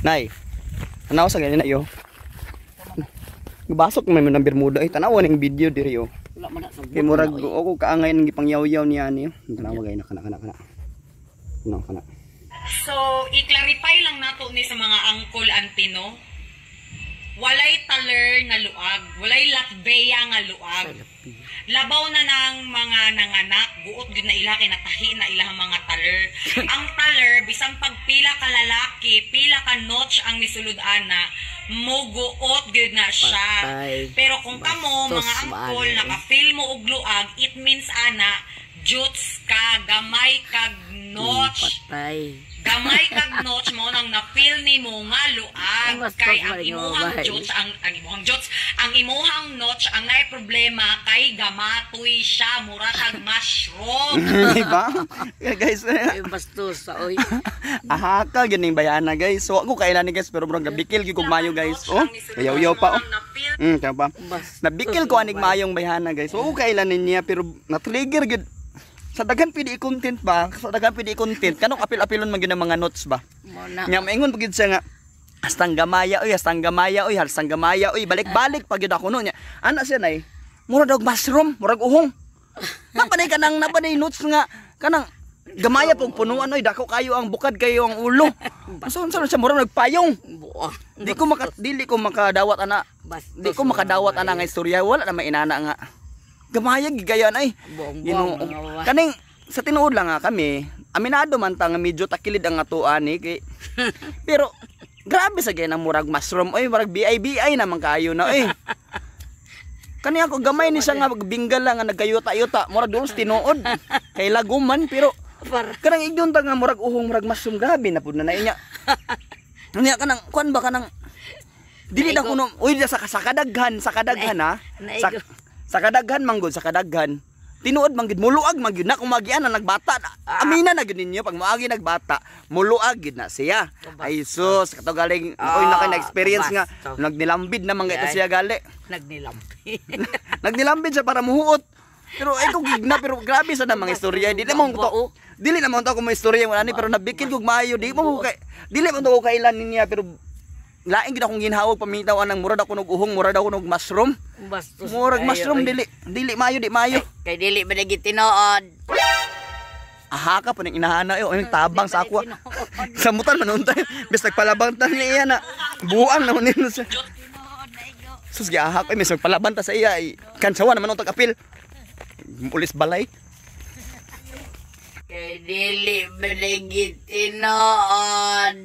Nay. Tanaw sa ganina yo. Gibasok man mo ng bermuda ay tanawa ning video diri oh. Wala man na sa Kay murag ako kaangay ng gipangyaw-yaw niya ani. Tanawa gay na kana kana kana. Kana kana. So, i-clarify lang nato ni sa mga angkol antino. Walay taler na luag, walay lakbeya nga luag. Labaw na ng mga nanganak, buot gyud na ila kay natahi na ilang mga taler. Ang taler bisan pag pila ka lalaki, pila ka notch ang misulod ana, muguot gyud na siya. Patay. Pero kung kamo Bastos mga angkol maano, eh. naka-feel mo og luag, it means ana juts ka, gamay kag notch. Patay. Gamay kag notch mo nang na-feel nimo nga luag Mas kay ang pag imuhang babae. Juts ang imuhang juts, ang imuhang notch ang naay problema kay gamatoy siya, mura kag mushroom. Di ba? Yeah, guys, Ay, bastos sa oy. Aha ka gyud ning bayana guys. So ako kailan ni guys, pero murag nabikil gyud kog mayo guys. Oh, yaw-yaw pa oh. Tama pa. Bastos. Nabikil ko anig mayong bayhana guys. Oo, kailan niya pero na-trigger gyud. Sa daghan pwede i-content ba? Sa daghan pwede i-content. Kanong apil-apilon man gyud ang mga notes ba? Mo na. Nga maingon pagid siya nga hastang gamaya oy, hastang gamaya oy, hastang gamaya oy, balik-balik pag gyud ako no niya. Ana siya nay. Murag og mushroom, murag uhong. Napanay kanang napanay notes nga kanang gamaya pog punuan oy, dako kayo ang bukad kayo ang ulo. So unsa siya, murag nagpayong. Buang. Di ko maka dili ko makadawat ana. Bastos. Di ko makadawat ana nga istorya, wala na mainana nga. Gamaya gigayan ay. Buang-buang Ginoo. mga babae. Kaning sa tinuod lang nga kami, aminado man ta nga medyo takilid ang atoan ni kay pero grabe sa gay ng murag mushroom oy, murag BI-BI naman kayo na oy. Kani ako gamay ni siya nga binggal lang nga nagkayuta-yuta, murag dulos tinuod. Kay laguman pero Para kanang igdon ta nga murag uhong, murag mushroom, grabe na pud na na inya. Unya kanang kuan ba kanang dili na Naigo. kuno uy sa kadaghan ha. Sa, Naigo. sa kadaghan manggod, sa kadaghan. Tinuod man gid muluag man gyud na kung magian na nagbata. Amina na gyud ninyo pag moagi nagbata, muluag gyud na siya. Ay sus, kato galing oy na kay na experience nga Bastos. nagnilambid na man ito Ay. siya gali. Nagnilampi. Nagnilambid siya para muhuot. Pero ay ko gigna pero grabe sa na mga istorya. Dili mo to. Dili na mo to kung may istorya wala ni pero nabikil kog maayo di mo kay dili mo to ko kailan niya pero lain gid akong ginhawag pamitaw anang murad ako nog uhong, murad ako nog mushroom. Bastos. Murag kayo, mushroom oy. dili dili maayo di maayo. Kay dili ba lagi tinuod? Aha ka pa ning inahana yo ang tabang sa ako. Samutan man untay. Bis nagpalabang ta niya na buang naman nino siya. Sus giahak ay mis nagpalaban ta sa iya ay kansawa naman untag apil. Pulis balay. Kay dili ba lagi tinuod?